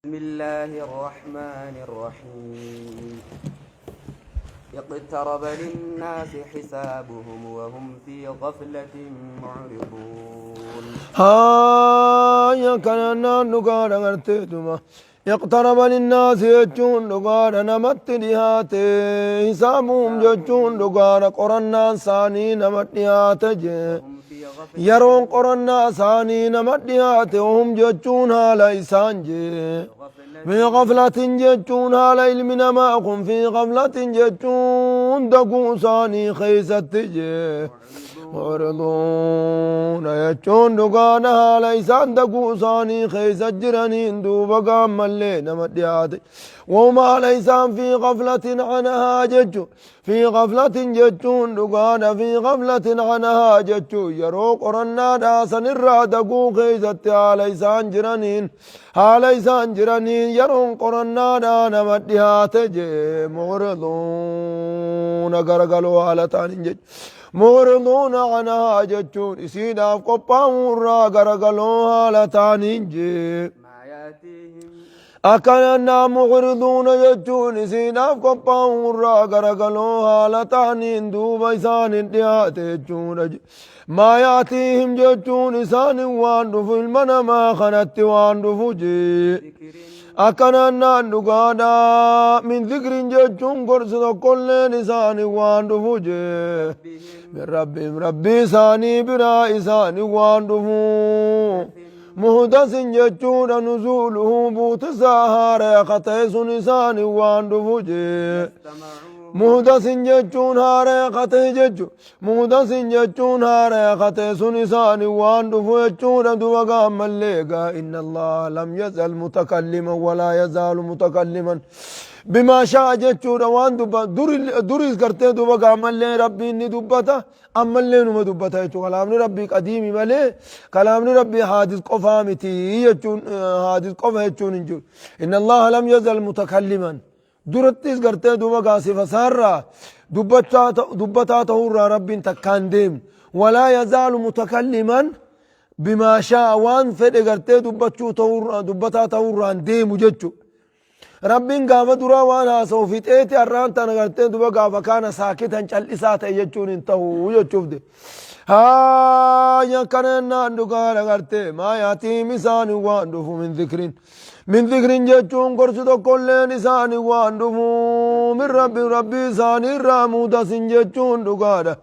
بسم الله الرحمن الرحيم. اقترب للناس حسابهم وهم في غفلة معرضون. Haaya kanannaan dhugaadha garteetuma iqtaraba linnaasi jechuun dhugaadha namatti dhihaate hisaabuhum jechuun dhugaadha qorannaan isaanii nama dhihaate jee وهم في غفلة yeroon qorannaa isaanii nama dhihaate wahum jechuun haala isaan jee غفلة في غفلة jechuun haala ilmi namaa kun في غفلة jechuun daguu isaanii keeysatti jee معرضون معرضون jechuun dhugaadha haala isaan daguu isaanii keeysa jiraniin duuba gaammallee nama dhiyaate wahum haala isaan في غفلة عنها jechu في غفلة jechuun dhugaadha في غفلة عنها jechuun yeroo qorannaadhaa sanirraa daguu keeysatti haala isaan jiraniin haala isaan jiraniin yeroon qorannaadhaa nama dhiyaate jee معرضون garagaloo haala ta'aniin jechu معرضون عنها jechuun isiidhaaf qophaa'uurraa garagaloo haala ta'aniin jee ما يأتيهم akkanannaa معرضون jechuun isiidhaaf qophaa'uurraa garagaloo haala ta'aniin duuba isaanin dhiyaate jechuudha ما يأتيهم jechuun isaanin waan dhufu ilma namaa kanatti waan dhufu jee ذكر akkanannaan dhugaadha من ذكر jechuun gorsi tokkolleen isaanin waan dhufu jee بهم من ربهم rabbii isaanii biraa isaanii waan dhufu محدث jechuudha نزوله buutisaa haaraya kata'e sun isaanii waan dhufu jee استمعوه محدث jechuun haaraya kata'e jechu محدث jechuun haaraya kata'e sun isaanii waan dhufu jechuudha duba gaammallee gaa إن الله لم يزل متكلما ولا يزال متكلما بما شاء jechuudha waan dubba duris gartee duba gaammallee rabbiin ni dubbata ammallee numa dubbata jechuudha kalaamni rabbii qadiimi malee kalaamni rabbii حادث qofaa miti jechuun حادث qofa jechuun hin jiru. إن الله لم يزل متكلما durattis gartee duba gaasifa isaarraa dubbataa ta'uurraa rabbiin takkaan deemne ولا يزال متكلما بما شاء waan fedhe gartee dubbachuu ta'uurraa dubbataa ta'uurraan deemu jechu. Rabbiin gaafa duraa waan haasa'u fixeeti har'aan tana gartee duba gaafa kaana ساكتا cal'isaa ta'e jechuun hin ta'u jechuuf de. Haaya kanannaan dhugaadha gartee ما يأتيهم isaanii waan dhufu من ذكر من ذكر jechuun gorsi tokkolleen isaanii waan dhufu من رب rabbii isaanii irraa محدث jechuun dhugaadha.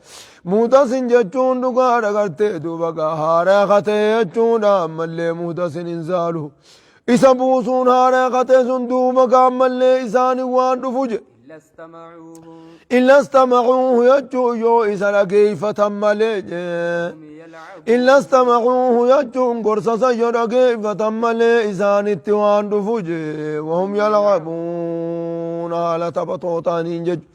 محدث jechuun dhugaadha gartee duuba haaraa katee jechuudha ammallee محدث إنزاله isa buusuun haaraa katee sun duuba gaammallee isaanii waan dhufu je. إلا استمعوه إلا استمعوه jechuun yoo isa dhageeffatan malee jee. هم يلعبون إلا استمعوه jechuun gorsa san yoo dhageeffatan malee isaanitti waan dhufu jee وهم يلعبون haala taphatoo ta'aniin jechu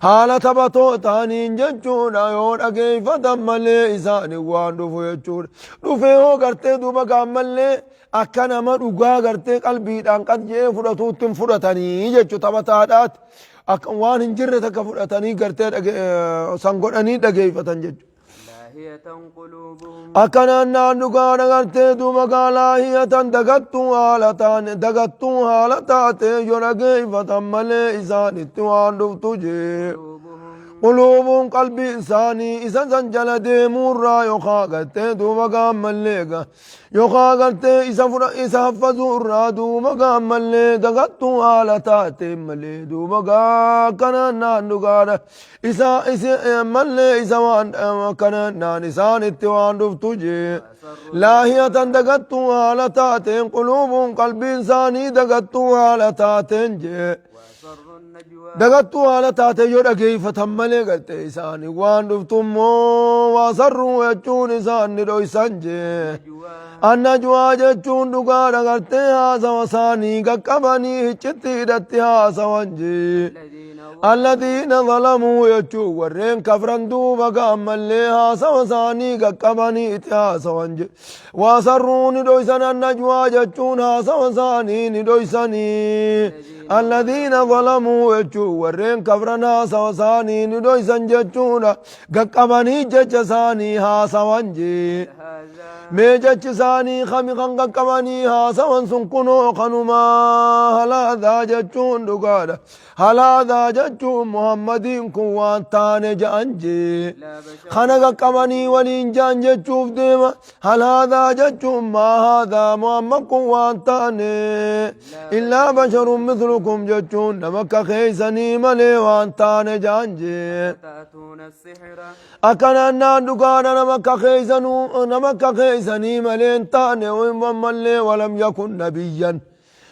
haala taphatoo ta'aniin jechuudha yoo dhageeffatan malee isaanii waan dhufu jechuudha dhufee hoo gartee duuba gaammallee akka nama dhugaa gartee qalbiidhaan qad jee fudhatuutti hin fudhatanii jechu taphataadhaati akka waan hin jirre takka fudhatanii gartee san godhanii dhageeffatan jechu. لاهية قلوبهم Akkanaan naan dhugaadha gartee duuba لاهية dagattuu haala taane dagattuu haala taate yoo dhageeffatan malee isaanitti waan dhuftu jee. قلوبهم قلوبهم qalbii isaanii isa san jala deemuurraa yookaa gartee duuba gaammallee ga yookaa gartee isa fudha isa haffazuurraa duuba gaammallee dagattuu haala taate malee duuba gaa akkanaan naan dhugaadha isa isa mallee isa waan akkanaan naan isaanitti waan dhuftu jee لاهية dagattuu haala taateen قلوبهم qalbiin isaanii dagattuu haala taateen jee وأسروا النجوى dagattuu haala taate yoo dhageeffatan malee gartee isaanii waan dhuftummoo وأسروا jechuun isaan ni dhoysan jee نجوى النجوى jechuun dhugaadha gartee haasawa isaanii qaqqabanii hiccitti hidhatti haasawan jee الذين الذين ظلموا jechuun warreen kafran duuba gaammallee haasawa isaanii qaqqabanii itti haasawan je وأسروا ni dhoysan النجوى jechuun haasawa isaanii ni dhoysanii الذين ظلموا jechuun warreen kafran haasawa isaanii ni dhoysan jechuudha qaqqabanii jecha isaanii haasawan jee هذا Mee jechi isaanii kami kan qaqqabanii haasawan sun kunoo kanumaa hal haadhaa jechuun dhugaadha. Hal haadhaa jechuun Muhammadiin kun waan taane ja'an jee. Kana qaqqabanii waliin ja'an jechuuf deema. Hal haadhaa jechuun maa haadhaa Muhammad kun waan taane. Illaa basharun mislukum jechuun nama akka keeysanii malee waan taane ja'an jee. أفتأتون السحر Akkanaan naan dhugaadha nama akka keeysanuu nama akka keeysanii malee hin taane ammallee walam yakun nabiyyan.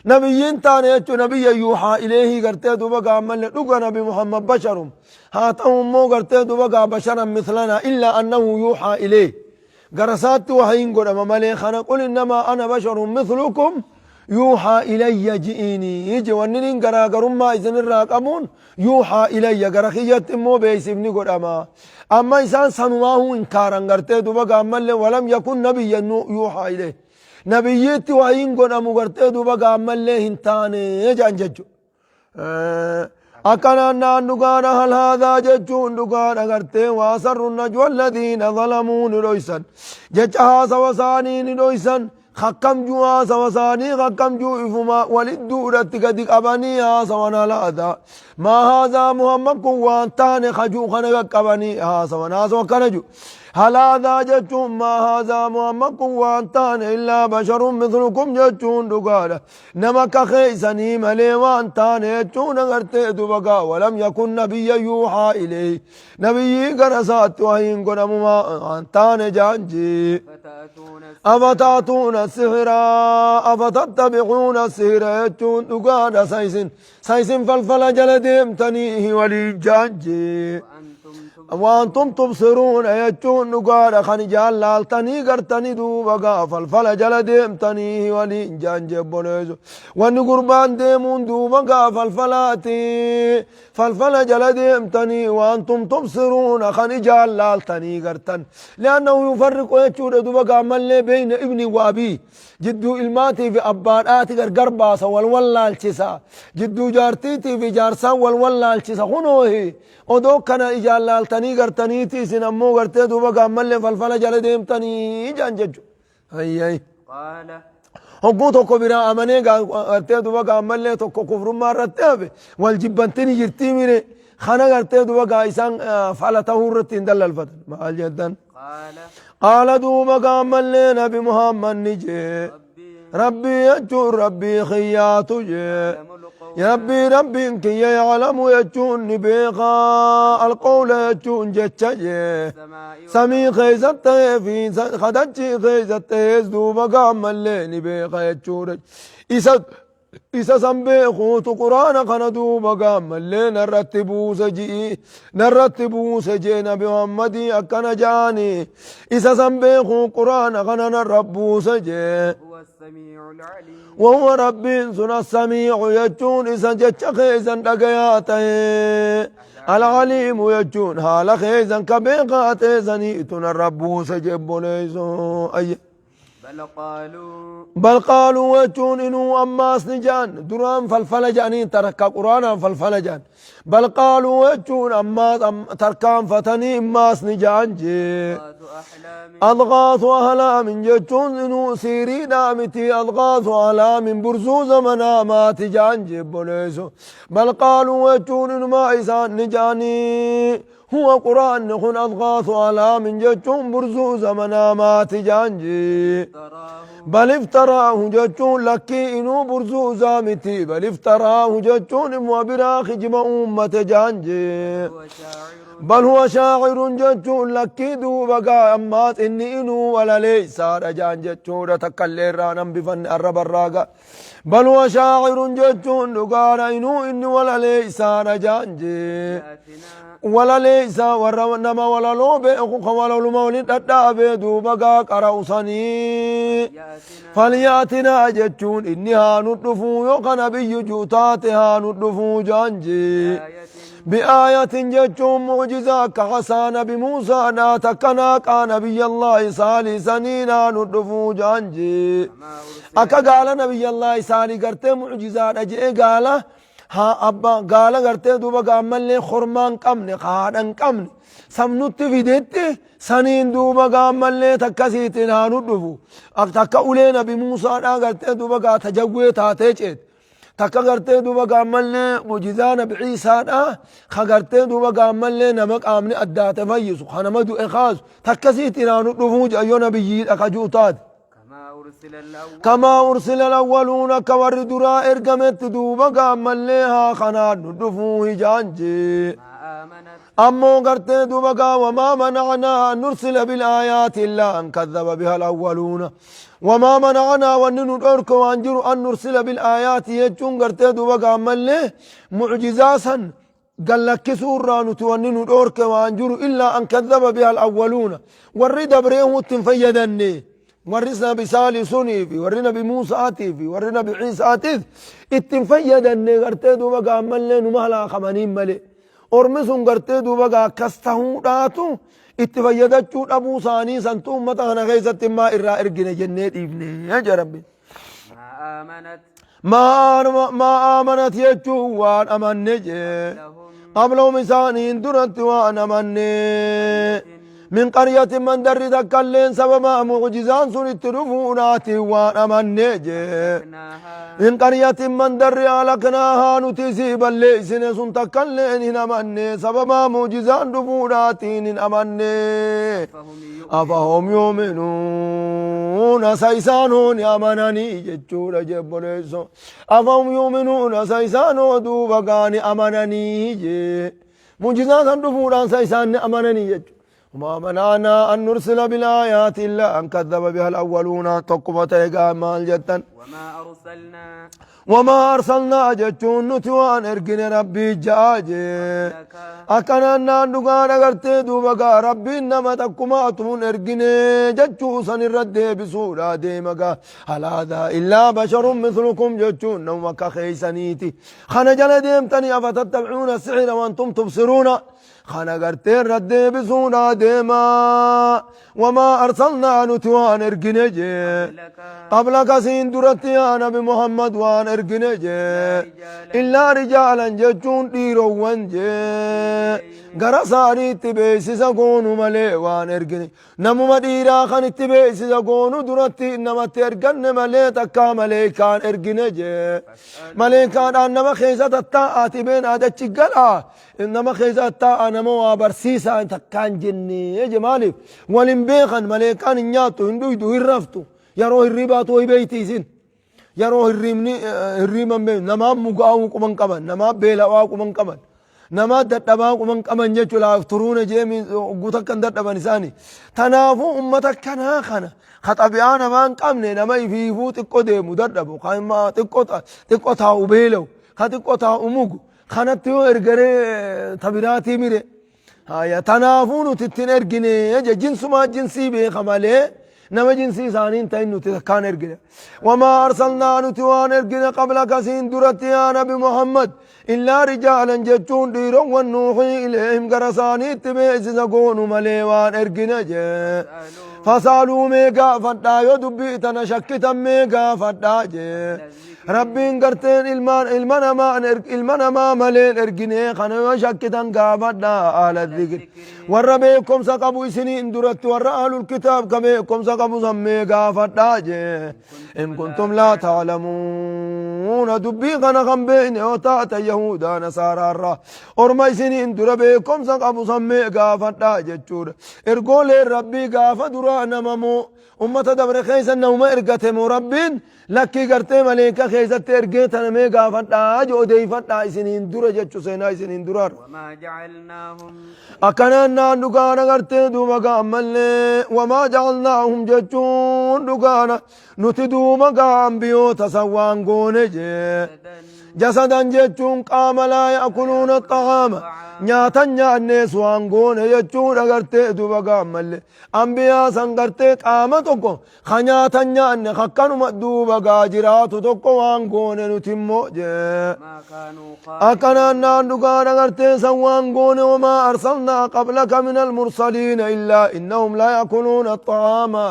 Nabiyyiin taane jechuun nabiyya yuuxaa ileehii gartee duuba gaa ammallee dhuga nabi Muhammad basharum. Haa ta'u immoo gartee duuba gaa basharan mislanaa illaa annahu yuuxaa ileeh. Gara isaatti wahayiin godhama malee kana qul innamaa ana basharun mislukum yuuxaa ilayya ji'iinii je wanni niin garaagarummaa isinirraa qabuun yuuxaa ilayya gara kiyyatti immoo beeksifni godhama. Amma isaan sanumaahuu inkaaran gartee duuba gaa ammallee walam yakun nabiyyan yuuxaa ilayh. Nabiyyiitti wahiin godhamu gartee duuba gaa ammallee hin taane jedhan jechuudha. Akkanaan naan dhugaadha hal haadhaa jechuun dhugaadha gartee waasarru najwa alladhiina zalamuu ni dhoysan. Jecha haasawa isaanii ni dhoysan. Hakkam juu haasawa isaanii hakkam juu ifuma walidduudhatti gadi qabanii haasawan hal haadhaa. Maa haadhaa Muhammad kun waan taane kajuu kana qaqqabanii haasawan haasawa akkana jiru. Hal haadhaa jechuun maa haadhaa Muhammad kun waan taane illaa basharun mislukum jechuun dhugaadha. Nama akka keeysanii malee waan taane jechuun agartee duba gaa walam yakun nabiyya yuuxaa ilayhi. Nabiyyii gara isaatti wahiin godhamu waan taane jaanji. أفتأتون أفتأتون السحر أفتتبعون السحر jechuun dhugaadha saysin. Saysin falfala jala deemtanii waliin jaanji. وأنتم وأنتم تبصرون jechuun dhugaadha kan ijaan laaltanii gartanii duuba gaa falfala jala deemtanii waliin jaan jebboleessu. Wanni gurbaan deemuun duuba gaa falfalaati. Falfala jala deemtanii وأنتم تبصرون kan ijaan laaltanii gartan. لأنه يفرق jechuudha duuba gaa ammallee بين ابن وأبيه. Jidduu ilmaatii fi abbaadhaati gargar baasa wal wallaalchisa. Jidduu jaartiitii fi jaarsaan wal wallaalchisa kunoohi. Odoo kana ijaan laaltanii gartaniiti isin ammoo gartee duuba gaammallee falfala jala deemtanii ijaan jechuudha. Ayyai. قال Hogguu tokko biraa amanee gartee duuba gaammallee tokko kufrummaa irratti hafe wal jibbantini jirtii mire kana gartee duuba gaa isaan fala ta'uu irratti hin dallalfatan. Maal jettan? قال Qaala duuba gaammallee nabi Muhammad ni jee. ربي Rabbii jechuun rabbii kiyyaatu jee. يعلم القول Rabbii rabbiin kiyya yaclamu jechuun ni beekaa alqawla jechuun jecha jee. السماء Samii keessa ta'ee fi kadachii keessa ta'ees duuba gaammallee ni beeka jechuudha. Isa san beekuutu quraana kana duuba gaammallee narratti buuse ji'i narratti buuse jee nabi Muhammadii akkana jaani isa san beekuu quraana kana narra buuse jee. هو السميع العليم وهو ربين سن السميع يجون إذا جتش خيزا دقياته العليم يجون هالا خيزا كبيقات زنيتنا الرب سجب ليسو أي بل قالوا بل قالوا يجون إنو أماس نجان دران فالفلا جانين تركا قرانا فالفلا جان بل قالوا يجون أماس أم تركان فتني أماس نجان جي أضغاث أحلام أضغاث أحلام جتون إنو سيري دامتي أضغاث أحلام برزو زمنا ما تجان جبوليسو بل قالوا يجون إنو ما إسان نجاني هو قرآن نخن أضغاث أحلام جتون برزو زمنا ما تجان جي تراه بل افتراه جتون لكي إنو برزو زامتي بل افتراه جتون إمو براخ جمع أمة جانجي هو شاعر بل هو شاعر جتون لكي دوبا قا أمات إني إنو ولا ليس رجان جتون تكالي رانا بفن الرب الراقا بل هو شاعر جتون لقال إنو إني ولا ليس رجان جي يأتنا ولا ليس ورا نما ولا لو بيخو ولا لو مولد الدابي دوبا قا قرأوسني يأتنا فلياتنا جتون إني هانو دفو يوكا نبي جوتات هانو دفو جانجي آية بآية جتون معجزة كحسان بموسى ناتكنا كان نبي الله صالح سنينا ندفو جانجي ما أرسل أكا قال نبي الله صالح قرت معجزة رجئ قال Haa abbaa gaala gartee duuba gaammallee kormaa hin qabne haadha hin qabne sabnutti fidetti saniin duuba gaammallee takkasiitiin haa nu dhufu. Takka ulee nabi Muusaadhaa gartee duuba gaa tajawwee taatee ceete. Takka gartee duuba gaammallee mujizaa nabi Iisaadhaa ka gartee duuba gaammallee nama qaamni addaate fayyisu ka nama du'e kaasu takkasiitiin haa nu dhufuu jedha yoo nabiyyiidha ka ji'u taate. كما أرسل الأول Kamaa ursila alawwaluun akka warri duraa ergametti duuba gaammallee haa kanaan nu dhufuu hijaan jee. ما آمنت Ammoo gartee duuba gaa wamaa manacnaa an nursila bilaayaati illaa an kadhaba biha alawwaluuna. Wamaa manacnaa wanni nu dhorke waan jiru an nursila bilaayaati jechuun gartee duuba gaammallee mucjizaa san gallakkisuu irraa nuti wanni nu dhorke waan jiru illaa an kadhaba biha alawwaluuna. Warri dabreehu ittiin fayyadanne. Warri nabi saali sunii fi warri nabi Muusaatii fi warri nabi Iisaatiif ittiin fayyadanne gartee duuba gaammallee numa halaakamaniin malee. Ormi sun gartee duuba gaa akkas tahuudhaatu itti fayyadachuu dhabuu isaanii santu uummata kana keessatti immaa irraa ergine jennee dhiifne jedha Rabbi. ما آمنت Maa aamanat jechuun waan amanne jee. لهم Qablahum isaaniin duratti waan amanne. Min qaryatin mandarri takkalleen sababa mucjizaan sun itti dhufuudhaatiin waan amanne jee. أهلكناها Min qaryatin mandarri ahlaknaahaa nuti isii balleessine sun takkalleen hin amanne sababa mucjizaan dhufuudhaatiin hin amanne. فهم يؤمنون Afahum yuuminuuna sa isaanoo ni amananii jechuudha jebboleesso. Afahum yuuminuuna sa isaanoo duuba gaani amananii jee. Mucjizaan san dhufuudhaan sa isaan ni amananii jechuudha. وما منعنا أن نرسل بالآيات إلا أن كذب بها الأولون تقوم تيغا مال جتا وما أرسلنا وما أرسلنا جتون نتوان إرقن ربي جاجي لك Akkanaan naan dhugaan agartee duuba gaa rabbiin nama takkumaatuun ergine jechuu san irra deebisuudha deema gaa halaadaa illaa basharun mislukum jechuun nama akka keeysaniiti kana jala deemtanii afatattabcuuna sixira wantum tubsiruuna kana gartee irra deebisuudha deema wamaa arsalnaa nuti waan ergine jee لك قبلك siin duratti yaa nabi Muhammad waan ergine jee رجالا illaa rijaalan jechuun dhiirowwan jee gara isaaniitti beeksisa goonu malee waan ergine namuma dhiiraa kan itti beeksisa goonu duratti namatti erganne malee takkaa maleekaan ergine jee maleekaadhaan nama keessa tattaa'aati been aadachi galaa nama keessa tattaa'a nama waa barsiisaa takkaan jenne je maaliif walin beekan maleekaan hin nyaattu hin dhuydu hin raftu yeroo hirribaatu wayi beeyti isin yeroo hirriibni hirriiban beeku namaa mugaa'uu quban qaban namaa beela'aa quban qaban namaa dadhabaa quban qaban jechuu laaf turuuna jeemi guuta kan dadhaban isaani tanaafuu ummata kanaa kana ka xabi'aa namaa hin qabne nama ifiifuu xiqqoo deemu dadhabu ka xiqqoo taa'u beela'u ka xiqqoo taa'u mugu kanatti yoo ergaree tabiraatii mire haya tanaafuu nuti ittiin ergine je jinsumaa jinsii beeka malee nama jinsii isaanii hin ta'in nuti takkaan ergine wamaa arsalnaa nuti waan ergine qablaka siin duratti yaa nabi Muhammad illaa rijaalan jechuun dhiirowwan nuuxii ileehim gara isaaniitti beeksisa goonu malee waan ergine jee فاسألوا fasaaluu mee gaafadhaa yoo dubbii tana shakkitan mee gaafadhaa jee Rabbiin garteen ilmaan ilma namaa ilma namaa maleen ergine kana yoo shakkitan gaafadhaa ahla dhikri warra beekumsa qabu isiniin duratti warra ahlul kitaab ka beekumsa qabu san mee gaafadhaa jee in kuntum laa ta'lamuuna dubbii kana kan beekne yoo taate yahudaa nasaaraarraa orma isiniin dura beekumsa qabu san mee gaafadhaa jechuudha ergooleen rabbii gaafa duraa nama moo ummata dabre keessa nama ergate moo rabbiin lakkii gartee maleeka keessatti ergee tana mee gaafadhaa je odeeyfadhaa isiniin dura jechu seenaa isiniin duraar وما جعلناهم akkanaan naan dhugaana gartee duuba gaa ammallee wamaa jacalnaahum jechuun dhugaana nuti duuba gaa ambiyoota san waan goone jee جسدا jasadan jechuun qaama laa ya'kuluuna axaama nyaatan nyaannees waan goone jechuudha gartee duuba gaa ammallee ambiyaa san gartee qaama tokko ka nyaatan nyaanne akkanuma duuba gaa jiraatu tokko waan goone nuti immoo jee ما كانوا akkanaan خالدين naan dhugaadha gartee san waan goone wamaa arsalnaa qablaka min almursaliina illaa innahum laa yakuluuna axaama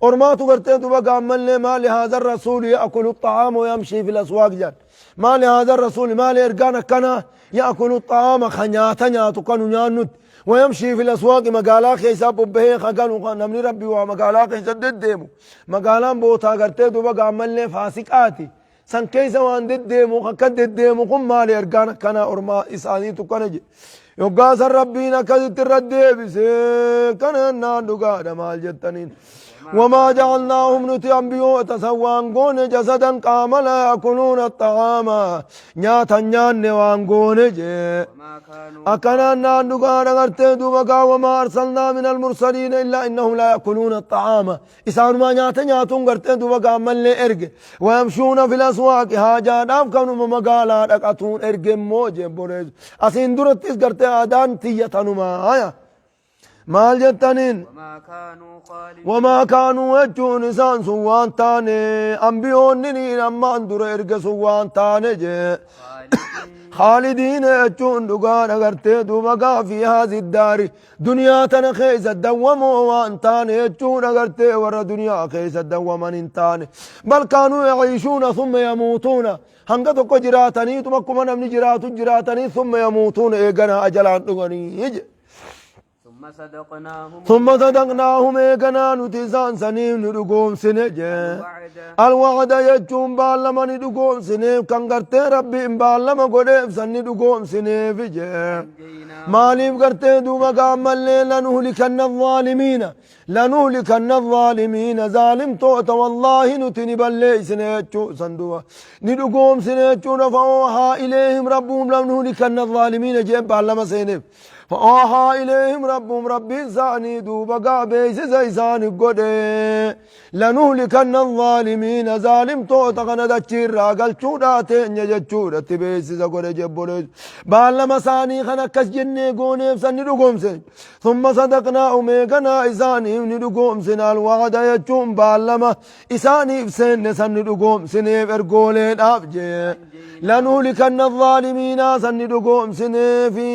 ormaatu gartee duba gaammallee maali haadha rasuulu yaakulu axaama wayamshii fi الأسواق جان ما لهذا الرسول ما لإرقان كنا يأكل الطعام خنياتا نياتو كانوا نيانوت ويمشي في الأسواق مقالا خيسا ببهي خقالوا نمني ربي ومقالا خيسا دديمو مقالا بوتا قرتي دوبا قامل لي فاسقاتي سن كيسا وان دديمو خكا دديمو قم مالي إرقان كنا أرما إسانيتو كنجي يقاس ربينا كذت الردي بس كان نادو قاد مال جتنين وما جعلناهم نتي أنبيوء سوان قون جسدا قام لا يأكلون الطعام نياتا نيان وان قون جي وما كانوا أكنا نادو قاد غرتي دوبا وما أرسلنا من المرسلين إلا إنهم لا يأكلون الطعام إسان ما نياتا نياتون غرتي دوبا قام اللي إرق ويمشون في الأسواق هاجا داف كانوا مقالا دقاتون إرق موجه بوريز أسين درتيس غرتي آدان تيتانو ما آيا مال جتنين وما كانوا خالدين وما كانوا يجون إسان سوان تاني أنبيون نين أما أندر إرق سوان تاني جي خالدين خالدين يجون دقان أغرتي دوبقا في هذه الدار دنيا تنخيز الدوم وانتان يجون أغرتي ور دنيا خيز الدوم انتان بل كانوا يعيشون ثم يموتون هنگا تو جراتني تمكما نمني جراتو جراتني ثم يموتون إيغنا أجلان دغني يجي ثم صدقناهم ثم صدقناهم إيغنا نتسان سنين ندقوم سنجي الوعد الوعد يجون بالما ندقوم سنيف كان غرتي ربي إن بالما قديف سن ندقوم سنيف جي أنجيناهم ماليف غرتي دوما قام الليل لنهلكن الظالمين لنهلكن الظالمين ظالم توت والله نتني بلي سنيتشو سندوا ندقوم سنيتشو فأوحى إليهم ربهم لنهلكن الظالمين جيب بالما سينيف فأوحى إليهم ربهم ربي ساني دوبا قابيس زيساني قدي لنهلكن الظالمين ظالم توتا غندا تشيرا قال شودا تنيا جتشودا تبيس زغوري جبولي بالما ساني خنا كس جنة قوني سني دقوم سن ثم صدقنا أميغنا إساني ندقوم سن الوعد يجوم بالما إساني سن سن دقوم سن إرقولين أبجي لنهلكن الظالمين سن دقوم سن في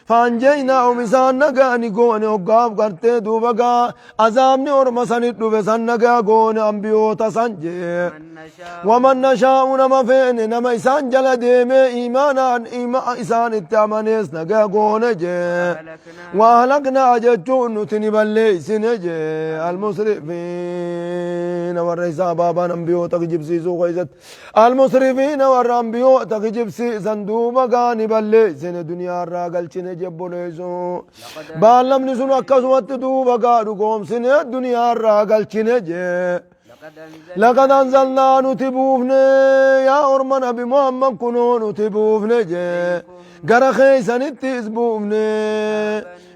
فانجيناهم إسان نغاني قوني وقاب قرتي دوبقا عذابني أرما سنت دوبي سن نغا قوني أنبيوتا سنجي من نشاء ومن نشاء نما فين نما إسان جل ديمي إيمانا إيما إسان التامنيس نغا قوني جي أهلكنا وأهلكنا جتون نتني بلي سنجي المسرفين والرئيس بابا أنبيوتا جبسي سوق عزت المسرفين والأنبيوتا جبسي صندوق غاني بلي سن دنيا الراجل سن جبوليسو لقد بالم نسون أكسوت دوبا قادو قوم سن الدنيا الراجل سنجي لقد أنزلنا لقد أنزلنا نتبوفني يا أرمنا بمحمد كنو نتبوفني جي غرخي سنتسبوفني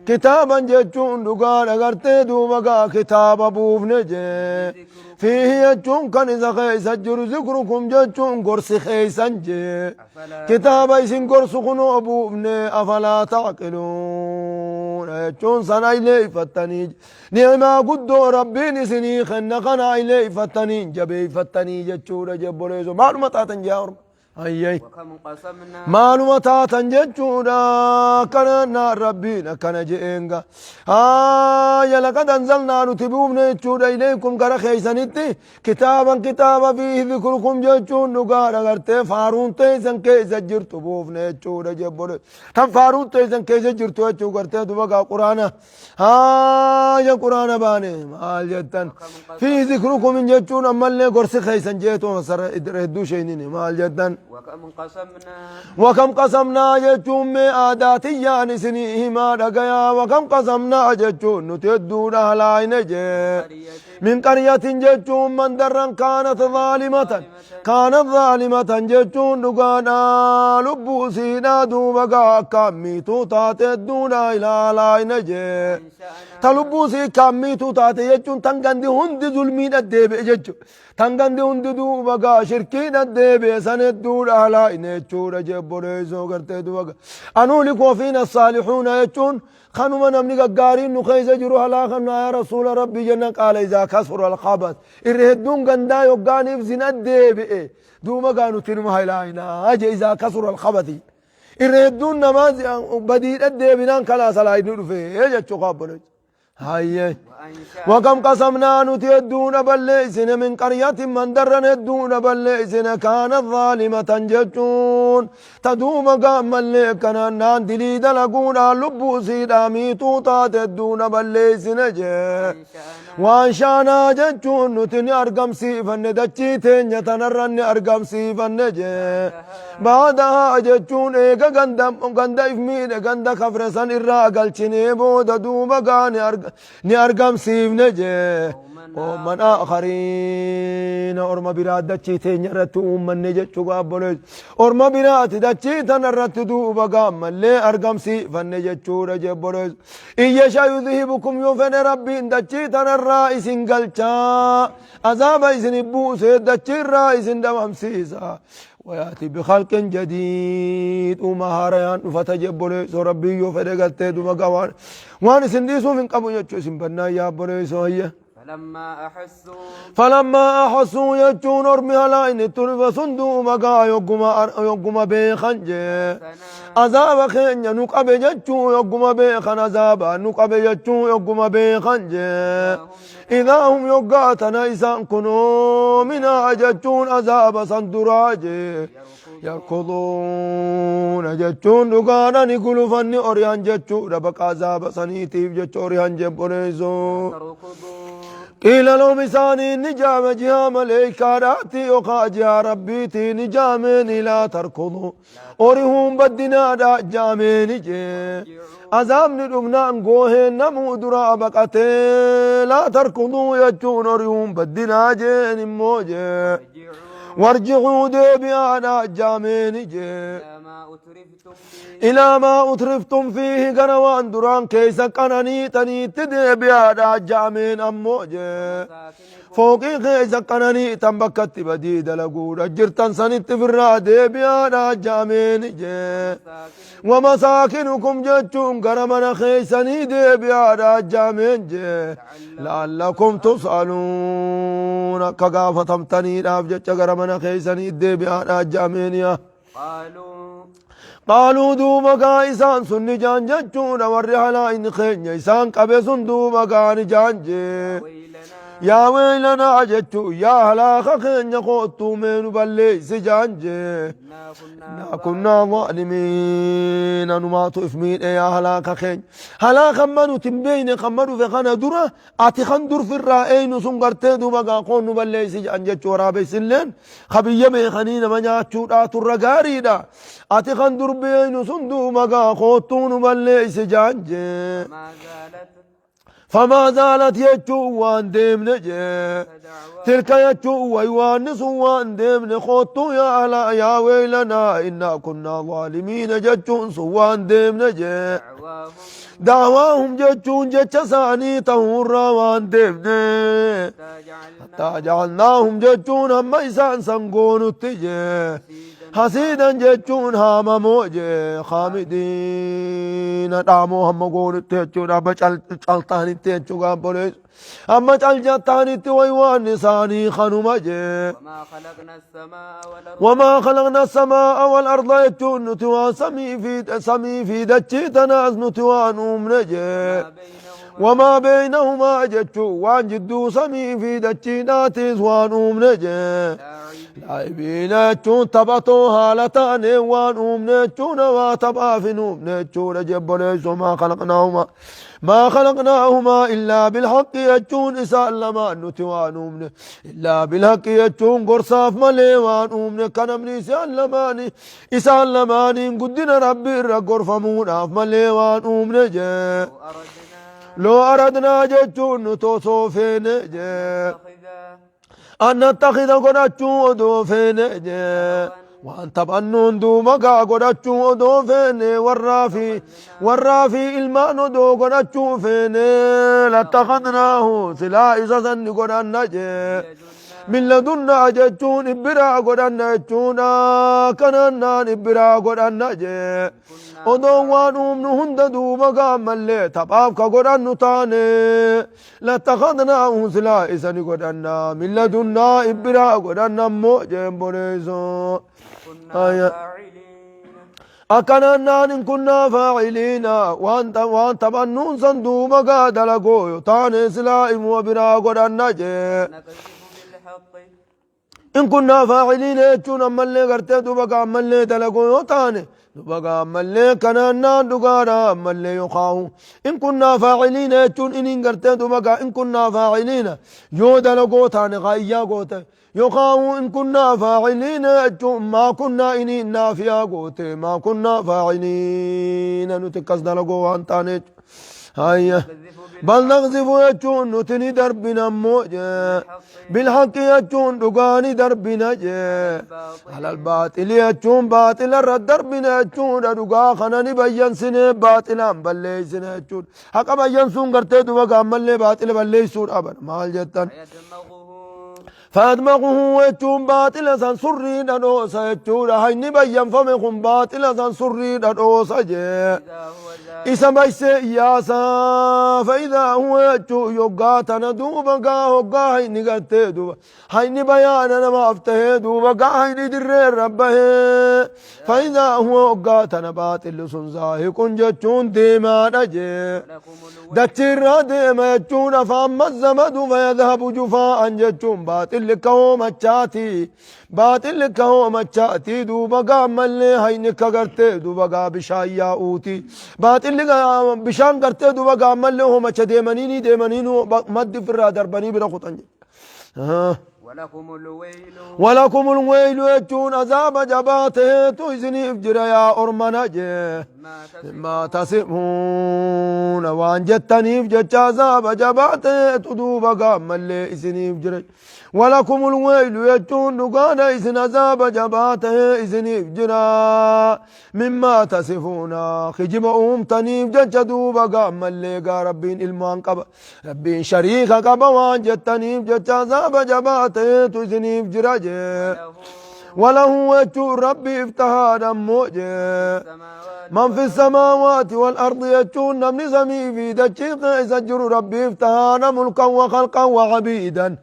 كتابا جتون دقان أغرتي دوبا كتابا بوفني جي فيه يجون كان إذا خيسا جر ذكركم جتون قرص خيسا جي أفلا كتابا إسن قرص خنو بوفني أفلا تعقلون يجون سنا إلي فتني نعما قدو ربي نسني خنقنا إلي فتني جبي فتني جتشورا جبوليزو معلومة تاتن جاور أي أي وكم قسمنا معلومة تاتن جتشورا كان ربنا كان جئنغا آية لقد أنزلنا نتبوبنا جتشورا إليكم كرا خيسانيتي كتابا كتابا فيه ذكركم جتشون نقارا غرتي فارون تيسن كيسا جرتو بوفنا جتشورا جبولي تم فارون تيسن كيسا جرتو جتشو غرتي دوبا قرانا آية قرانا باني مال جتن في ذكركم من جتشون أما اللي قرص خيسان جيتو مسر إدو شينيني مال جتن وكم قسمنا وكم قسمنا جتشون مي آداتي يعني سنيهما دقيا وكم قسمنا جتشون نتدون أهلاين جي قرية من قرية جتشون من درا كانت ظالمة كانت ظالمة جتشون دقانا لبوسينا دوبقا كميتو تاتدون إلى لاين جي أنشأنا تلبوسي كميتو تاتي جتشون تنغندي هند ظلمين الديب جتشون تنغندي هند دوبقا شركين الديب سندون أهلاين جتشون جبوليسو قرتي دوبقا أنولك وفينا الصالحون جتشون خانو من أمني قارين نخيز جرو هلا خنا يا رسول ربي جنة قال إذا كسر الخبث إرهدون غندا يقاني في زنا الديب دوما قانو تنمو هلاينا أجي إذا كسر الخبث إرهدون نماز بديل الديب نان كلا سلايد نرفي يجتشو قابلج Hayyee. وأنشأنا وكم قسمنا نتي هدون بليسن من قرية من درن هدون بليسن كانت ظالمة جتون تدوم قام اللي كان نان دلي دلقونا لبو سيدا ميتو تات هدون بليسن جي وأنشأنا وانشانا جتون نتني أرقم سيفن دچي تين يتنرن أرقم سيفن جي بعدها جتون إيغا غندم غندا إفمين غندا خفرسان إرا قلچني بودا دوبا غاني ni argamsiifne jee qooman aakhariina orma biraa dachii teenya irratti uummanne jechuu gaabbolees orma biraati dachii tana irratti duuba gaammallee argamsiifanne jechuudha jebbolees iyyasha yudhibukum yoo fedhe rabbiin dachii tanarraa isin galchaa azaaba isin buusee dachii irraa isin dhabamsiisa وياتي بخلق جديد وما هاريان فتجبوليس ربي يو فدي قلتي دوما قوان وان سنديسو من قبو يچو سن بنا يا بوليس هي فلما أحسوا فلما أحسوا يجون أرمي هلا إن تلف صندوق مقا يقما بيخن جي سنا عذاب خين نقب جتشو يقما بيخن عذاب نقب جتشو يقما بيخن جي إذا هم يقاتنا إسان كنوا من جتشون عذاب صندراجي يركضون جتشون دقانا نقول فني أريان جتشو ربك عذاب سنيتيف جتشو أريان جبوليزو تركضوا قيل لهم إساني نجام جها ملائكة يقا جها ربيتي نجامين لا تركضوا أوريهم بدنا دا جامين جي عذاب ندمنا نقوه نمو درا بقتي لا تركضوا يجون أوريهم بدنا جين موجي ارجعوا وارجعوا ديبيانا جامين جي إلى ما أترفتم فيه إلى ما أترفتم فيه قنوان دران كيس قناني تني تديبيانا جامين أموجي مساكنكم فوقي keessa qananii tan bakkatti badii dalaguudha jirtan sanitti firraa deebi'aadha jaameen jee مساكنكم wamasaakinukum jechuun gara mana keessanii deebi'aadha jaameen jee la'allakum tus'aluun akka gaafatamtaniidhaaf jecha gara mana keessanii deebi'aadha jaameeniya قالوا qaaluu duuba gaa isaan sun ni jaan jechuudha warri halaa inni keenya isaan qabe sun duuba gaa ni jaan jee ويلنا yaa weeylanaa jechuu yaa halaaka keenya koottuu meenu balleeysi jaan jee إنا كنا innaa kunnaa zaalimiina numaatu if miidhe yaa halaaka keenya halaaka amma nuti hin beeyne kan ma dhufe kana dura ati kan dur firraa eeynu sun gartee duuba gaa koon nu balleeysi jedhan jechuu waraabessilleen ka biyya beekanii nama nyaachuudhaa turra gaariidha ati kan dur beeynu sun duuba gaa koottuu nu balleeysi jaan jee ما زالت فما زالت يجو وان ديمن جي دعوة تلك يجو ويوان سوان ديمن خوتو يا أهلا يا ويلنا إنا كنا ظالمين ججون سوان ديمن جي دعواهم دعواهم ججون جج ساني تهور وان ديمن حتى جعلنا حتى جعلناهم ججون هم إسان سنقون التجي سيدا حسيدا ججون هام موجي خامدين دامو هم قول التجون أما چلتان التجون قام أما چلجتان التويوان نساني خنمجي وما خلقنا السماء والأرض وما خلقنا السماء والأرض يجون نتوى سمي في دجي تناز نتوى نوم نجي وما بينهما وما بينهما جتشو وان جدو سمي في دجي ناتيز وانوم نجي لاعبين لاعبين jechuun taphatoo haala taane waan uumne jechuun waa taphaaf hin uumne jechuudha jebboleessu maa khalaqnaahumaa maa khalaqnaahumaa illaa bilhaqqi jechuun isaan lamaan nuti waan uumne illaa bilhaqqi jechuun gorsaaf malee waan uumne ka namni isaan lamaaniin guddina rabbi irra gorfamuudhaaf malee waan uumne jee لو أردنا loo aradnaa jechuun nuti osoo feene jee نتخذ أن نتخذ godhachuu odoo feene jee waan taphannuun duuba gaa godhachuu odoo feene warraa fi ilmaan odoo godhachuu feene lattakhadnaahu silaa isa sanni godhanna jee لدنا min ladunnaa jechuun ibbiraa godhanna jechuudha kanannaan ibbiraa godhanna jee كنا odoon waan uumnu hunda duuba gaammallee taphaaf ka godhannu taane lattakhadnaahu silaa isa ni godhanna min ladunnaa ibbiraa godhanna ammoo jeen boleeso كنا آية. فاعلين Akkanaan naan in kunnaa faaciliina waan taphannuun san duuba gaa dalagoo yoo taane silaa imuma biraa godhanna jee. نقذف بالحق In kunnaa faaciliina jechuun ammallee gartee duuba gaa ammallee dalagoo yoo taane duuba gaa ammallee kanaan naan dhugaadha ammallee yookaahu in kunnaa faaciliina jechuun inin gartee duuba gaa in kunnaa faaciliina yoo dalagoo taane gaayyaa goote yookaahu in kunnaa faaciliina jechuun maa kunnaa inin naafiyaa goote maa kunnaa faaciliina nuti akkas dalagoo waan taane hayya نقذف bal naqzifu jechuun nuti ni darbina ammoo jee بالحق بالحق jechuun dhugaa ni darbina jee الباطل alal baaxili jechuun baaxila irra darbina jechuudha dhugaa kana ni bayyansine baaxilaan balleeysine jechuudha haqa bayyansuun gartee duba gaammallee baaxila balleeysuudha bara maal jettan فيدمغه فأدمغه jechuun baaxila san surrii dhadhoosa jechuudha hayni bayyanfame kun baaxila san surrii dhadhoosa jee إذا هو زاهق isa baysee iyyaasaa fa'idaa huwa jechuu yoggaa tana duuba gaa hoggaa hayni gartee duuba hayni bayaana namaaf tahee duuba gaa hayni dirree rabbahee fa'idaa huwa hoggaa tana baaxilli sun zaahiqun jechuun deemaadha jee ولكم الويل dachiirraa deema jechuun afaan mazzamadu fayadhabu jufaa'an jechuun baaxilli ka hoomachaati baaxilli ka hoomachaati duuba gaa ammallee hayni ka gartee duuba gaa bishaan yaa'uuti baaxilli bishaan gartee duuba gaa ammallee hoomacha deemanii deemanii maddi ofirraa darbanii bira kutan jedhe. ولكم الويل ولكم الويل jechuun azaaba jabaa taheetu isiniif jira yaa ormana jee. ما تصفون ما تصفون waan jettaniif jecha azaaba jabaa ta'etu duuba gaammallee isiniif jira ولكم الويل jechuun dhugaadha isin azaaba jabaa ta'e isiniif jira مما تصفون kijiba uumtaniif jecha duuba gaammallee gaa rabbiin ilmaan qaba rabbiin shariika qaba waan jettaniif jecha azaaba jabaa ta'etu isiniif jira jee وله وله jechuun rabbiif tahaadha ammoo jee السماوات من في السماوات والأرض jechuun namni samii fi dachii keessa jiru rabbiif tahaana ملكا وخلقا وعبيدا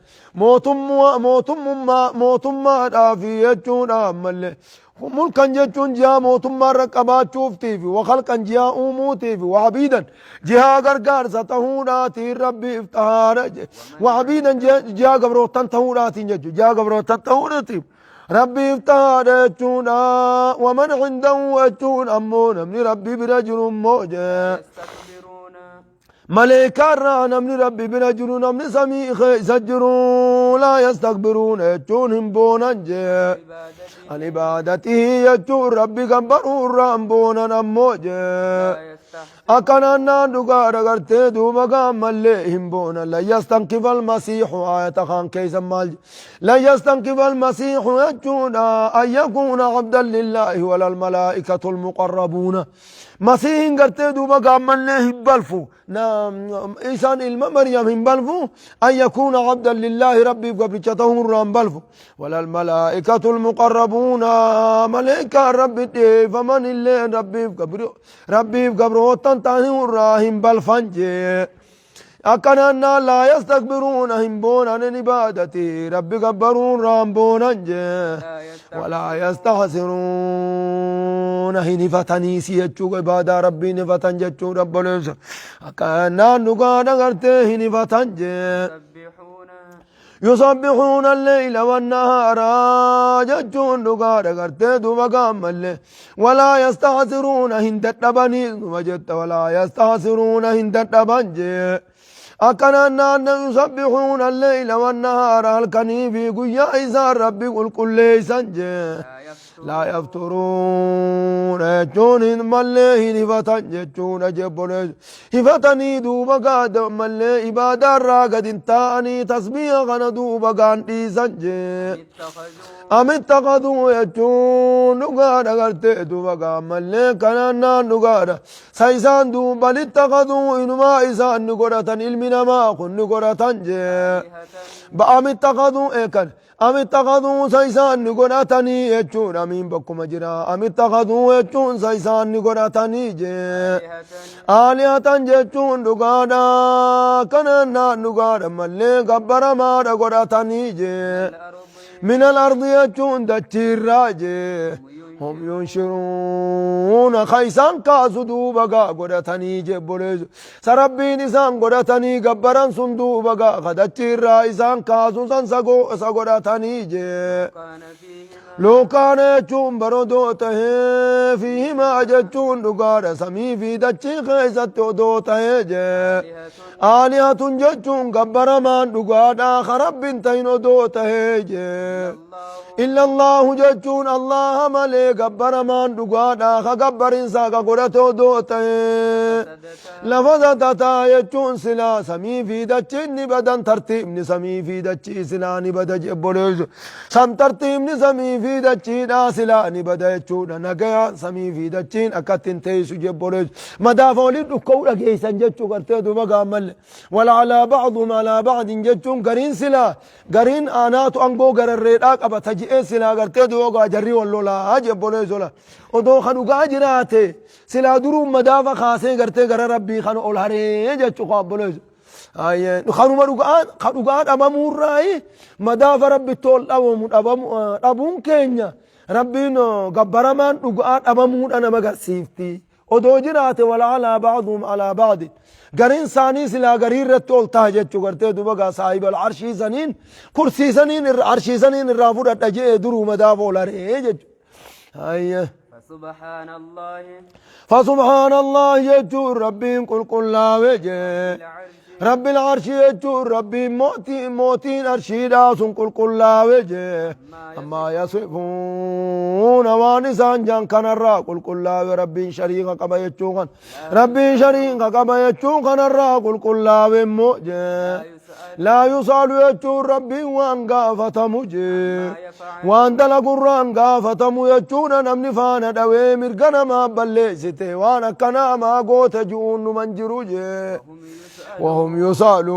mootummaadhaafi jechuudha ammallee ملكا jechuun jihaa mootummaa irra qabaachuuftiifi وخلقا jihaa uumuutiifi وعبيدا jihaa gargaarsa tahuudhaatiin rabbiif tahaana وعبيدا jihaa gabrootan tahuudhaatiin jechuudha jihaa gabrootan tahuudhaatiin rabbiif tahaadha jechuudha ومن عنده jechuun ammoo namni rabbi bira jiru immoo jee يستكبرون maleekaarraa namni rabbi bira jiru namni samii keessa jiru لا يستكبرون jechuun hin boonan jee عبادته عن عبادته jechuun rabbi gabbaruurraa hin boonan ammoo jee لا يستحسرون akkanaan naan dhugaadha gartee duuba gaammallee hin boonan لن يستنكف المسيح aayata kaan keeysan maal jedhe لن يستنكف المسيح jechuudha أن يكون عبدا لله ولا الملائكة المقربون masiihin gartee duuba gaammallee hin balfu isaan ilma maryam hin balfu أن يكون عبدا لله rabbiif gabricha ta'uurraa hin balfu ولا الملائكة المقربون maleekaan rabbi dhiyeeffaman illee rabbiif gabrootan ta'uurraa hin balfan jee akkanaan naan لا يستكبرون hin boonan عن عبادته rabbi gabbaruurraa hin boonan jee لا يستحسرون ولا يستحسرون hin ifataniisi jechuu ibaadaa rabbii hin ifatan jechuu rabboleessa akkanaan dhugaadha gartee hin ifatan jee يسبحون يسبحون الليل والنهار jechuun dhugaadha gartee duuba gaammallee ولا يستحسرون hin dadhabanii numa jetta ولا يستحسرون hin dadhaban jee akkanaan naanna يسبحون الليل والنهار halkanii fi guyyaa isaan rabbi qulqulleeysan jee لا لا يفترون يفترون jechuun hin mallee hin hifatan jechuudha jebboleessu hifatanii duuba gaada mallee ibaadaarraa gad hin taa'anii tasbiiha kana duuba gaan dhiisan jee اتخذوا أم اتخذوا jechuun dhugaadha gartee duuba gaammallee kanaan naan dhugaadha sa isaan duuba بل اتخذوا inumaa isaan ni godhatan ilmi namaa kun ni godhatan jee آلهة أم اتخذوا eekan أم اتخذوا sa isaan ni godhatanii jechuun amiin bakkuma jira أم اتخذوا jechuun sa isaan ni godhatanii jee آلهة آلهة jechuun dhugaadha kanaan naan dhugaadha mallee gabbaramaadha godhatanii jee الأرض من الأرض jechuun dachiirraa jee Hum yunshiruuna ka isaan kaasu duuba gaa godhatanii jebboleessu. Sa Rabbiin isaan godhatanii gabbaran sun duuba gaa ka dachii irraa isaan kaasu san sa godhatanii jee. لو كان فيهما Loo kaana jechuun barodoo tahee fiihimaa jechuun dhugaadha samii fi dachii keessatti odoo tahee jee. آلهة Aalihatun jechuun gabbaramaan dhugaadha ka Rabbiin tahin odoo tahee jee. الله Illa Allahu jechuun Allaha malee gabbaramaan dhugaadha ka gabbarinsaa ka godhate odoo tahee. لفسدتا Lafa tataa jechuun silaa samii fi dachiin ni badan tartiibni samii fi dachii silaa ni bada jebboleessu. San tartiibni samii fi dachiidhaa silaa ni bada jechuudha. Nagayaan samii fi dachiin akkatti hin teessu jebboleessu. Madaafa waliin dhukka'uu dhageessan jechuu gartee duuba gaammalle. Walaalaa bacdum alaa bacdin jechuun gariin silaa gariin aanaatu angoo gararreedhaa qabata ji'ee silaa gartee duuba gaa jarri wal lolaa jebboleessu la. Odoo ka dhugaa jiraate silaa duruun madaafa kaasee gartee gara rabbii kana ol haree jechuu kaabboleessu. Kanuma dhugaa ka dhugaa dhabamuurraayi madaafa rabbitti ol dhabamu dhabuun keenya rabbiin gabbaramaan dhugaa dhabamuudha nama agarsiifti. Odoo jiraate walaalaa bacduhum alaa bacdin gariin isaanii silaa garii irratti ol taha jechuu gartee duba gaa saahiba arshii saniin kursii saniin arshii saniin irraa fudhadha je'ee duruu madaafa ol haree jechuu. Ayyee. فسبحان الله فسبحان الله يجور ربي قل قل لا وجه العرش رب العرش يجور ربي موتي موتين أرشي داسون قل قل لا وجه ما أما يصفون وانسان جان كان الرا قل قل لا ربي شريك كما يجوغن ربي شريك كما يجوغن الرا قل قل لا وموجه لا يسأل لا يسأل يجور ربي وان قافة مجي ما يفعل Waan dalagurraan gaafatamu jechuudha namni faana dhawee mirga namaa balleessite waan akkanaa maa goota ji'uun numan jiru jee. وهم يسألون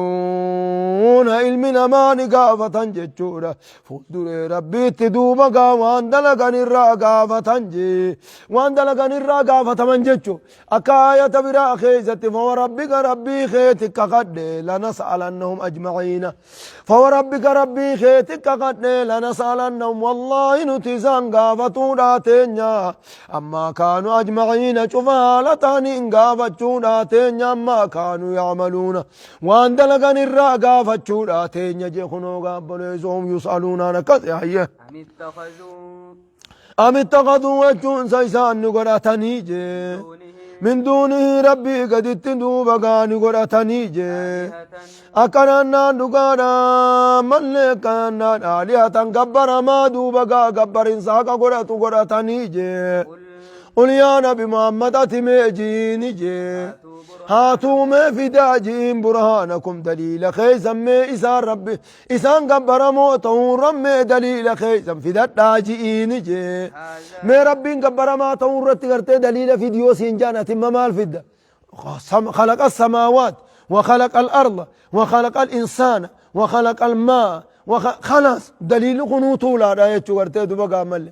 وهم يسألون ilmi namaa ni gaafatan jechuudha. Fuulduree rabbiitti duuba gaa waan dalagan irraa gaafatan jee. Waan dalagan irraa gaafataman jechu. Akka aayata biraa keessatti فوربك rabbii keeti kakadhe lanas'alannahum ajmaciina. فوربك rabbii keeti kakadhe lanas'alannahum wallaahi nuti isaan gaafatuudhaa teenya. Ammaa kaanu ajmaciina cufa haala ta'aniin gaafachuudhaa teenya ammaa kaanu yacmaluuna. Waan dalagan irraa gaafachuudhaa teenya jee kunoo gaabboleessoom yus'aluunaan akkas hayye. أم اتخذوا Am ittakhaduu jechuun isa isaan ni godhatanii jee. دونه Min duunihi rabbii gaditti duuba gaa ni godhatanii jee. آلهة Akkanannaan dhugaadha mallee akkanannaan aalihatan gabbaramaa duuba gaa gabbarinsa haqa godhatu godhatanii jee. قل قل يا نبي محمد أتمي جيني جي هاتوا برهانكم هاتوا ما في داجين برهانكم دليل خيزا ما إسان ربي إسان قبر موته رمي دليل خيزا في داجين جي هذا ما ربي قبر ما تورت قرت دليل في ديوس جانة ما مال فدا خلق السماوات وخلق الأرض وخلق الإنسان وخلق الماء خلاص دليل قنوته لا رأيت ورتيد بقى مل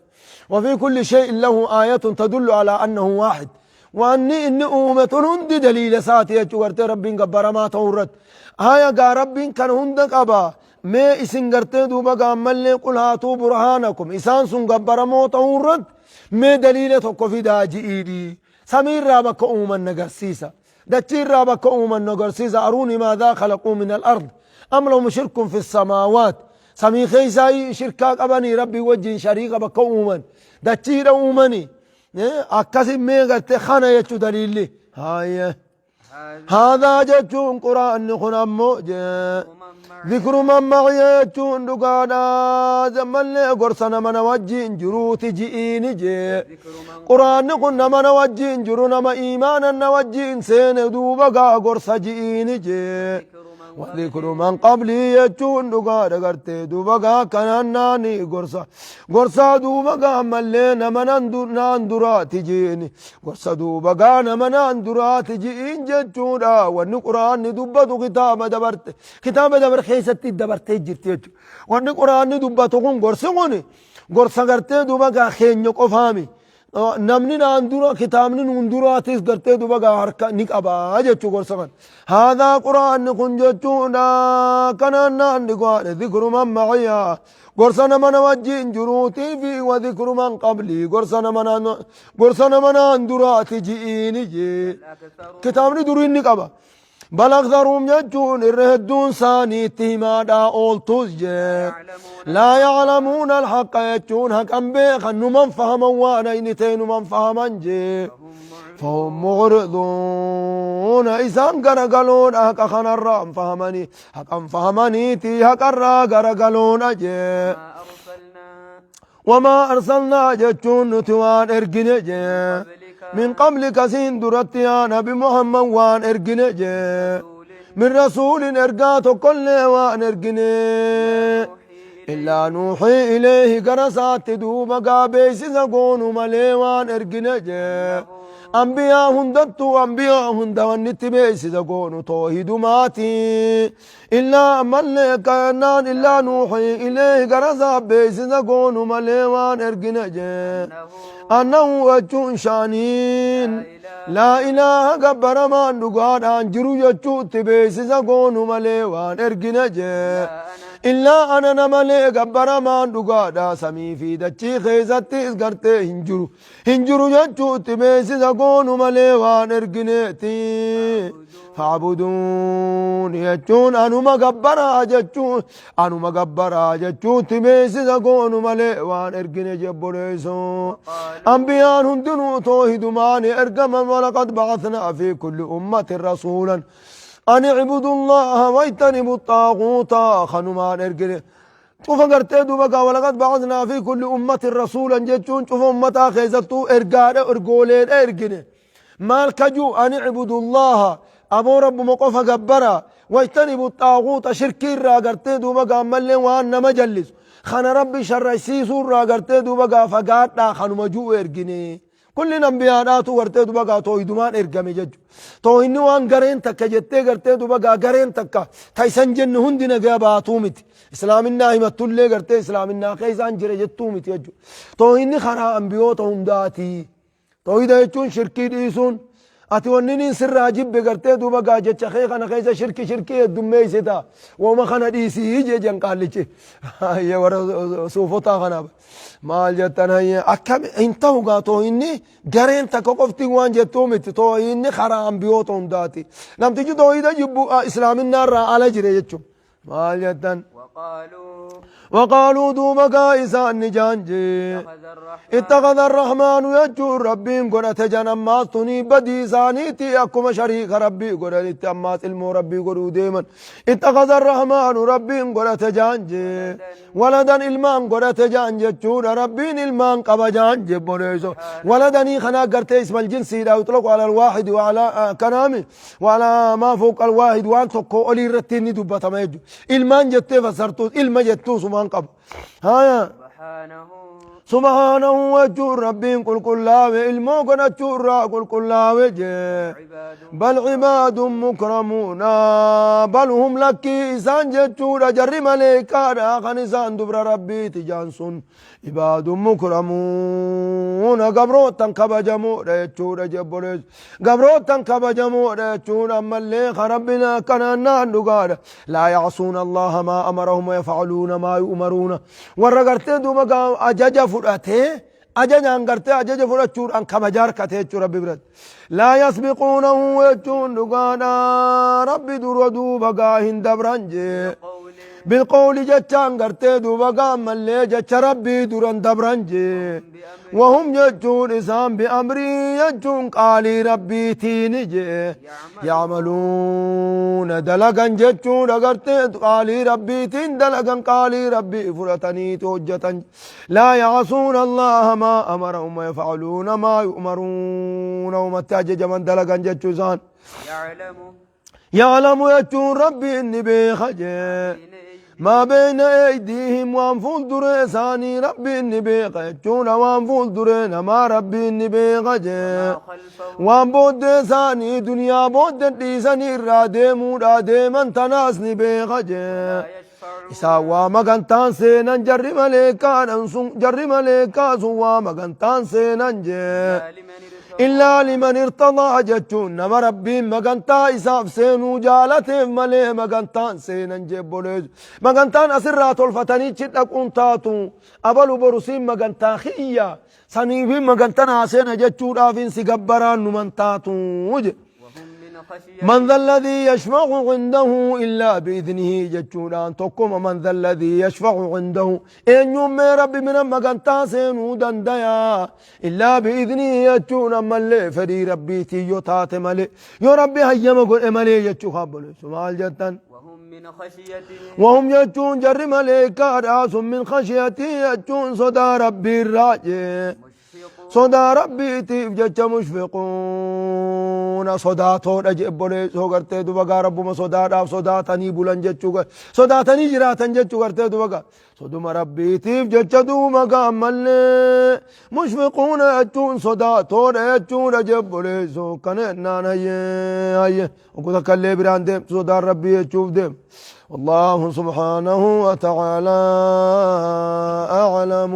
وفي كل شيء له آية تدل على أنه واحد وأني إني أمة هند دليل ساتي ورتي ربي قبر ما تورت هاي قا ربي كان هند قبا ما إسن قرتي دوبا قامل قل هاتوا برهانكم إسان سن قبر ما تورت ما دليل تقفي داجئيدي سمير رابك أوما نقرسيسا دتشير رابك أوما نقرسيسا أروني ماذا خلقوا من الأرض أم لهم شرك في السماوات سمي خيساي شركا قبني ربي وجه شريك بك أوما دتشير أومني أكاسي ميغا خانا يتشو دليلي هاي هذا هذا جتون قرآن خنمو من معي ذكر من معي جتون دقانا زمن لي قرصنا من وجه جروت جئيني جي ذكر من قرآن كنا من وجه جرونا ما إيمانا نوجه سين دوبا قرص جئيني جي ذكر من وذكر قبلي من قبلي يجون دوغا دغرتي دوبا كناناني غرسا غرسا دوبا ملي نمنان نان درات جيني غرسا دوبا نمنان درات جين جچودا ون قران دبتو كتاب دبرت كتاب دبر خيستي دبرتي جرتي ون قران دبتو كون غرسا غوني غرسا غرتي دوبا خينيو قفامي. Namni naan dura kitaabni nuun duraatis gartee duba gaa harka ni qabaa jechuu gorsa kan. Haadhaa quraanni kun jechuudha kanaan naan dhigaadhe zikru man maciyaa gorsa nama na wajjiin jiruutii fi wa zikru man qablii gorsa nama naan gorsa nama naan duraati ji'iini jee. Kitaabni durii ni qaba. Bal aktharuhum jechuun irra hedduun isaanii itti himaadhaa ooltus jee. Laa ya'lamuuna alhaqqa jechuun haqan beekan numan fahaman waan inni ta'e numan fahaman jee. Fahum mu'riduuna isaan garagaloodha haqa kanarraa hin fahamanii haqan fahamaniiti haqarraa garagaloodha jee. Wamaa arsalnaa jechuun nuti waan ergine jee. Min qablika siin duratti yaa nabi Muhammad waan ergine jee. Min rasuulin ergaa tokkollee waan ergine. Illaa nuuxii ileehi gara isaatti duuba gaa beeksisa goonu malee waan ergine jee. Ambiyaa hundattuu ambiyaa hunda wanni itti beeksisa goonu toohidumaati. Illaa ammallee kannaan illaa nuuxii ileehi gara isaa beeksisa goonu malee waan ergine jee. Annahu jechuun shaaniin laa ilaaha gabbaramaan dhugaadhaan jiru jechuutti beeksisa goonu malee waan ergine jee. Illaa ana namalee gabbaramaan dhugaadha samii fi dachii keessattis gartee hin jiru. Hin jiru jechuutti beeksisa goonu malee waan ergineeti. Fa'buduun jechuun anuma gabbaraa jechuun anuma gabbaraa jechuutti beeksisa goonu malee waan ergine jebboleessoo. Ambiyaan hundinuu toohidumaan ergaman walaqad ba'athnaa fi kulli ummatin rasuulan an i'budullaha wajtanibu xaaguuta kanumaan ergine. Cufa gartee duuba gaa walaqad ba'athnaa fi kulli ummatin rasuulan jechuun cufa ummataa keessattuu ergaadha ergooleedha ergine. Maal kajuu an i'budullaha aboo rabbuma qofa gabbara wajtanibu xaaguuta shirkii irraa gartee duuba gaa ammallee waan nama jallisu kana rabbi sharraysiisuu irraa gartee duuba gaa fagaadhaa kanuma ju'u ergine. Kulli anbiyaadhaatu gartee duba gaa toohidumaan ergame jechu. Toohinni waan gareen takka jettee gartee duba gaa gareen takka ta isan jenne hundi nagaa baatuu miti. Islaaminaa himattullee gartee islaaminaa keessaan jira jettuu miti jechu. Toohinni karaa ambiyoota hundaati. Toohida jechuun shirkii dhiisuun ati wanni niin sirraa jibbe gartee duuba gaa jecha kee kana keessa shirki shirkii heddummeessita. Wooma kana dhiisii jee jan qaallichi. Warra suufotaa kanaaf. Maal jettan hayyee akkam hin ta'u gaa toohinni gareen takka qofti waan jettuu miti toohinni karaa ambiyoota hundaati. Namtichi toohida jibbu islaaminaa irraa ala jire jechuun. Maal jettan? وقالوا Waqaaluu duuba gaa isaan ni jaanjee. اتخذ الرحمن Ittakhadha arrahmaanu jechuun rabbiin godhate jan ammaas tunii badii isaaniiti akkuma shariika rabbii godhanitti ammaas ilmoo rabbii godhuu deeman. Ittakhadha arrahmaanu rabbiin godhate jaanjee. Waladan ilmaan godhate jaan jechuudha rabbiin ilmaan qaba jaan jebboleeso. Waladanii kanaa gartee ismal jinsiidha yutlaqu ala alwaahidi wa ala kanaami wa ala maa fawqa alwaahid waan tokko olii irratti inni dubbatama jechuudha. Ilmaan jettee fassartuus ilma jettuus waan qabu. Haya. سبحانه Subhaanahu jechuun rabbiin qulqullaawe ilmoo godhachuu irraa qulqullaawe jee. عباد Bal cibaadun mukramuuna bal hum lakkii isaan jechuudha jarri maleekaadha kan isaan dubra rabbiiti jaan sun ibaadun mukramuuna gabroottan kabajamoodha jechuudha jebboleessu gabroottan kabajamoodha jechuun ammallee kan rabbina akkanaan naan dhugaadha laa yacsuuna allaha maa amarahum wayafcaluuna maa yu'maruuna warra gartee duuba gaa ajaja fudhatee ajajaan gartee ajaja fudhachuudhaan kabaja harkate jechuu rabbi biratti. Laa yasbiquunahu jechuun dhugaadha rabbi dura duuba gaa hin dabran jee. قول Bilqooli jechaan gartee duuba gaa ammallee jecha rabbii duran dabran jee. Wahum jechuun isaan bi'amrii jechuun qaalii rabbiitiini jee. Ya'maluuna dalagan jechuudha gartee qaalii rabbiitiin dalagan qaalii rabbii fudhataniitu hojjetan. Laa ya'asuuna Allaha maa amarahum wa yaf'aluuna maa yu'maruuna umatti ajajaman dalagan jechuu isaan. يعلم Ya'lamu jechuun rabbiin ni beeka jee. بين Maa beeyna eeydiihim waan fuulduree isaanii rabbiin ni beeka jechuudha waan fuulduree namaa rabbiin ni beeka jee. ما خلفهم Waan booddee isaanii duniyaa booddee dhiisanii irraa deemuudhaa deeman tanaas ni beeka jee. يشفعون Isaan waa magantaan seenan jarri maleekaadhan sun jarri maleekaa sun waa magantaan seenan jee. إلا لمن ارتضى Illaa liman irtadaa jechuun nama Rabbiin magantaa isaaf seenuu jaalateef malee magantaan seenan jee obboleessu. Magantaan asirraa tolfatanii chi dhaquun taatu abalu boru siin magantaa kiyya saniifi magantanaa seena jechuudhaafin si gabbaraan numan taatu je. وهم من خشيته من ذا الذي يشفع عنده إلا بإذنه جتشودان تقوم من ذا الذي يشفع عنده إن يوم ربي من مغنتا سينو دنديا إلا بإذنه يجتشون ملي فري ربي تيو تات ملي يو ربي هيما قل ملي جتشو خابلو سمال جتن وهم من خشيته وهم يجتشون جر مليكا راس من خشيته يجتشون صدى ربي الراجي مشفقون Sodaa Rabbiitiif jecha mushfiquuna sodaatoodha je obboleessoo gartee duba gaa Rabbuma sodaadhaaf sodaatanii bulan jechuu sodaatanii jiraatan jechuu gartee duba gaa soduma Rabbiitiif jecha duuma gaa ammallee mushfiquuna jechuun sodaatoodha jechuudha je obboleessoo kana jennaan hayyee hayyee ogguu takka illee biraan deemtu sodaan Rabbii jechuuf deem. والله سبحانه وتعالى أعلم.